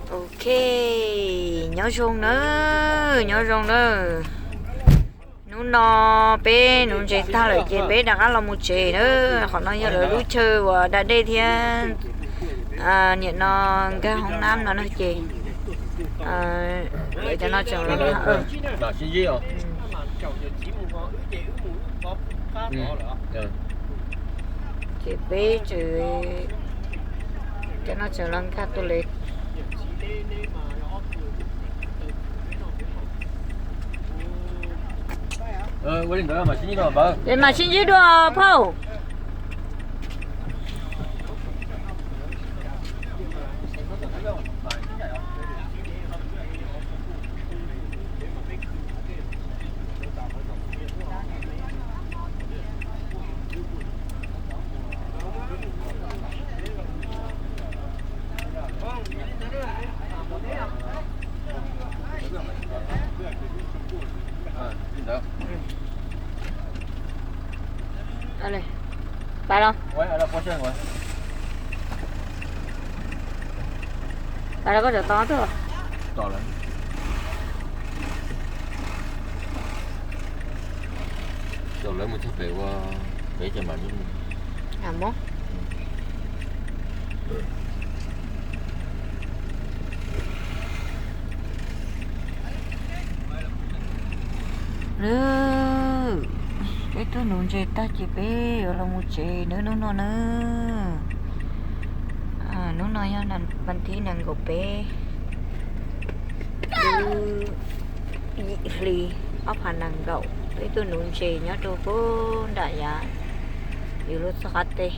Ok, nyob zoo nawb, nyob zoo nawb. Hnub no peb nuv ntses tag lawm ces peb rov qab los mus tsev nawb. Qhov no yog lawv lub chaw uas da dej thiab, nim no nkag hoob nab no na ces lawv cov no tseem los nkag. Ces peb tseem, cov no tseem los nkag tuaj lawm. Ces mam sib ntsib dua phauj. Pais los, pais los koj tseem tos twg? Lawv mus txog pem ua peb ces mam li mus. Peb tuaj nuv ntses tag ces peb yuav los mus tsev nawb hnub no nawb. Hnub no yog vas thib nees nkaum peb, lub yim hli ob phav nees nkaum. Peb tuaj nuv ntses nyob rau pem nram yav yus lub txoj qab teb.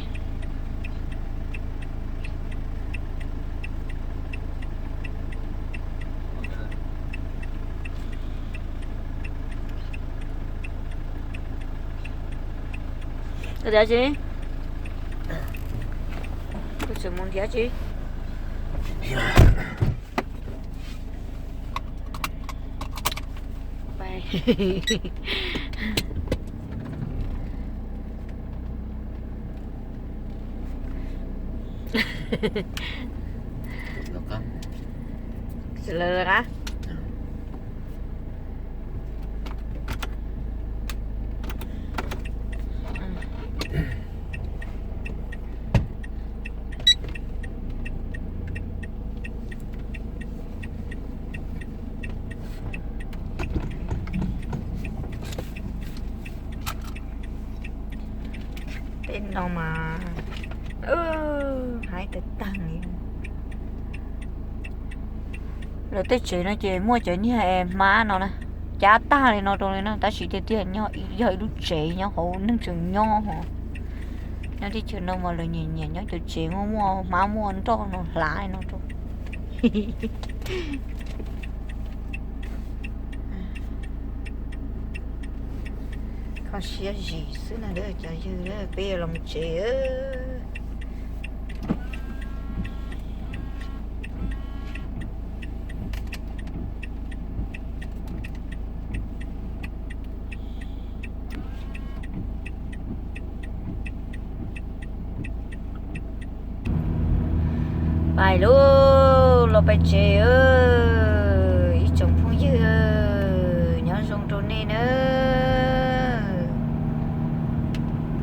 Koj tias tsi? Koj tseem mus nrhiav tsi? Tsis lawv lawm qab. Tej no mas haib tag tag li. Lawv tej tsev no ces muaj cov niag hmab no na, cab tag li no rau li na, tab sis tiag tiag yog ib lub tsev nyob hauv neeg tseem nyob ho. Nyob teb chaws no mas lawv nyiam nyiam nyob cov tsev muaj muaj hmab muaj nroj no hlav li no rau. Kho siab zim xwb na cov yawg, peb yuav los mus tsev. Pais lauj, los pais tsev, ib tsoom phooj ywg, nyob zoo rau nej nawb.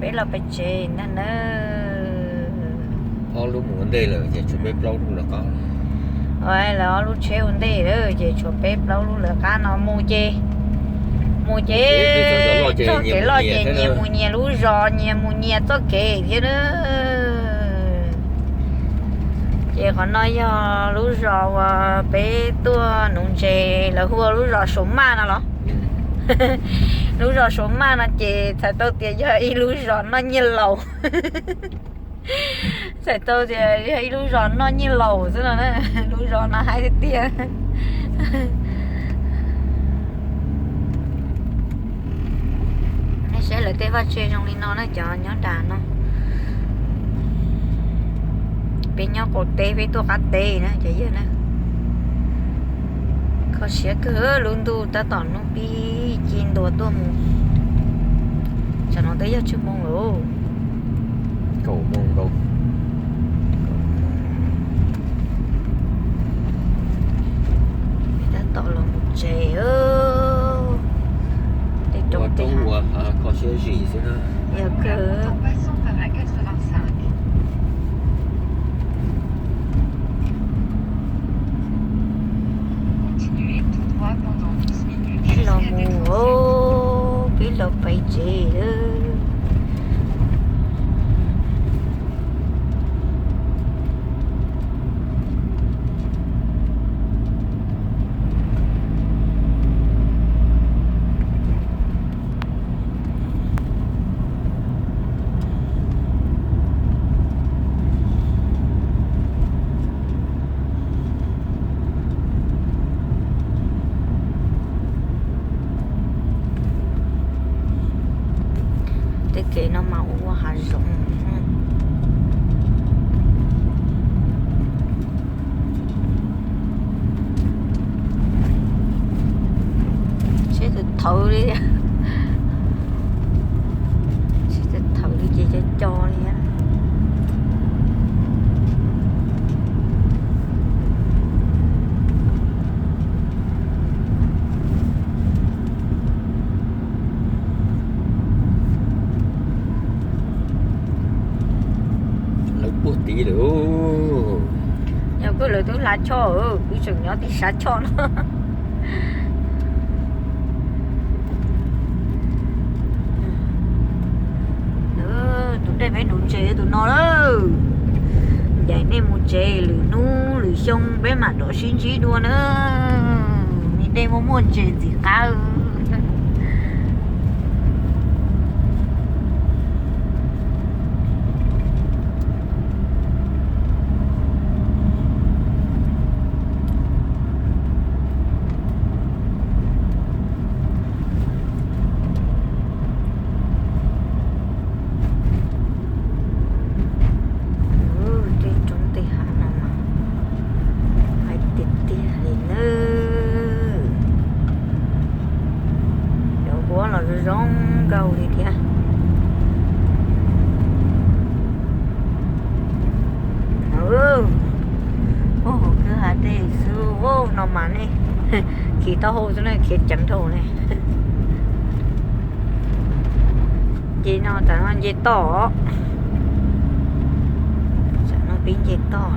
Peb los pais tsev ntag nawb. Ob lub mus ua ntej lawm ces tshuav peb plaub lub lawv qab. Lawv ob lub tsheb ua ntej lawm ces tshuav peb plaub lub lawv qab no mus ces, mus ces txoj kev loj ces nyias mus nyias lub zos, nyias mus nyias txoj kev thiab na. Ces qhov no yog lub zos uas peb tuaj nuv ntses, lawv hu ua lub zos Suav Maj no los? Lub zos Suav Maj no ces txhais tau tias yog ib lub zos noj nyiaj laus. Txhais tau tias yog ib lub zos noj nyiaj laus xwb no na. Lub zos no haib tiag tiag. Nej saib lawv tej vaj tse zoo li no na cov nyob nram no. Peb nyob qaum teb, peb tuaj qab teb na cov yawg na. Kho siab kawg, lub ntuj tab tom hnub pib ci ntua tuaj mus. Tsam no twb yog tsawg moo lawm? Kaum moo nkaus. Zis xwb na. Yog kawg. Los mus, peb los pem tsev lawm. Tej kev no mas ua hav zoov. Tsheb tawm thawv li, tsheb tawm thawv li ces co co li. Lawv puag tid lawm. Yog koj lawv twb hla choj, kuv tseem nyob tim sab choj no. Tus dej peb nuv ntses tus no lawm. Ncaim nej mus tsev, lwm hnub lwm xyoo peb mam rov sib ntsib dua na. Me dej muaj muaj ntses ntxim qab. Tej roob tej hav no mas hais tiag tiag li nawb. Cov huab los zoo zoo nkauj li thiab. Puag hauv kwj ha dej xwb no mas nej khiav taub hau xwb na, khiav ceev dhau ne. Ces no tam no nce toj, tam no pib nce toj.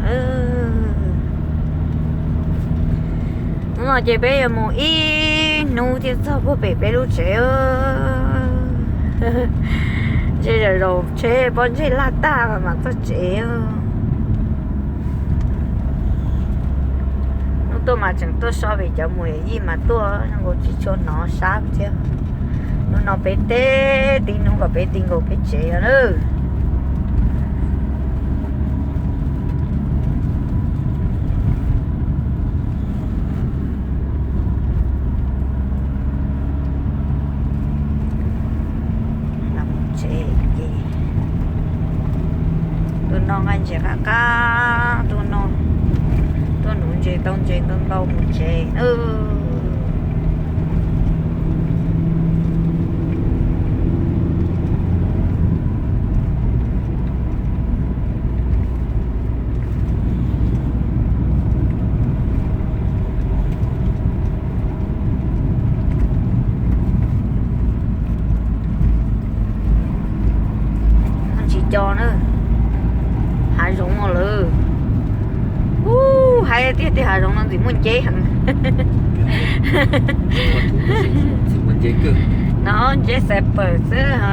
Hnub no ces peb yuav mus ib hnub thiaj txog puag pem peb lub tsev. Ntshe zaum zaum tsheb pob ntseg laj tag mas mam txog tsev. Hnub tuaj mas tseem tuaj so pem cov mus yij mas tuaj zoo nkaus tsis tshua hnov sab thiab. Hnub no peb teb tib hnub kom peb ti nkaus peb tsev os nawb. Los mus tsev ces tus no nqa ntses qab qab, tus no tuaj nuv ntses tau ntses ntau ntau mus tsev nawb. Tsis co na, hav zoov lawm. Ub, hais tiag tiag hav zoov no ntxim muaj nceb heev. No nceb xav pawm xwb.